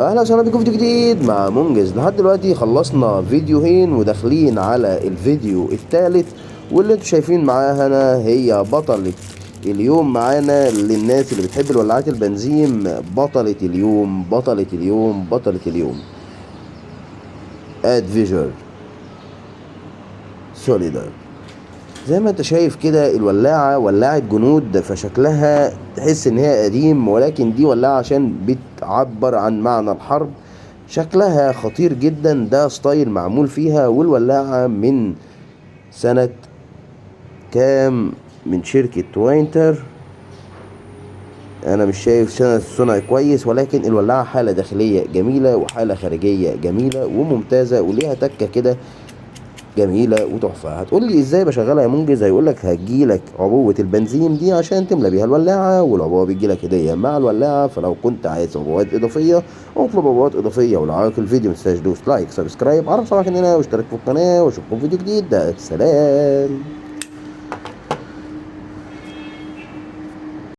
اهلا وسهلا بكم في فيديو جديد مع منجز. لحد دلوقتي خلصنا فيديوهين وداخلين على الفيديو الثالث، واللي انتوا شايفين معاها هنا هي بطلة اليوم معانا. للناس اللي بتحب الولاعات البنزين، بطلة اليوم بطلة اليوم بطلة اليوم ادفيجر سوليدر. زي ما انت شايف كده الولاعة ولاعة جنود، فشكلها تحس ان هي قديم، ولكن دي ولاعة عشان بتعبر عن معنى الحرب. شكلها خطير جدا، ده style معمول فيها. والولاعة من سنة كام؟ من شركة وينتر. انا مش شايف سنة الصنع كويس، ولكن الولاعة حالة داخلية جميلة وحالة خارجية جميلة وممتازة، وليها تكة كده جميلة وتحفة. هتقول لي ازاي بشغلها يا منجز؟ هيقول لك هتجيلك عبوة البنزين دي عشان تملى بيها الولاعة، والعبوة بتجيلك هدية مع الولاعة. فلو كنت عايز عبوات إضافية اطلب عبوات إضافية. ولو عجبك الفيديو متنساش دوس like subscribe، عرف صباحك هنا واشترك في القناة، واشوفكم في فيديو جديد. سلام.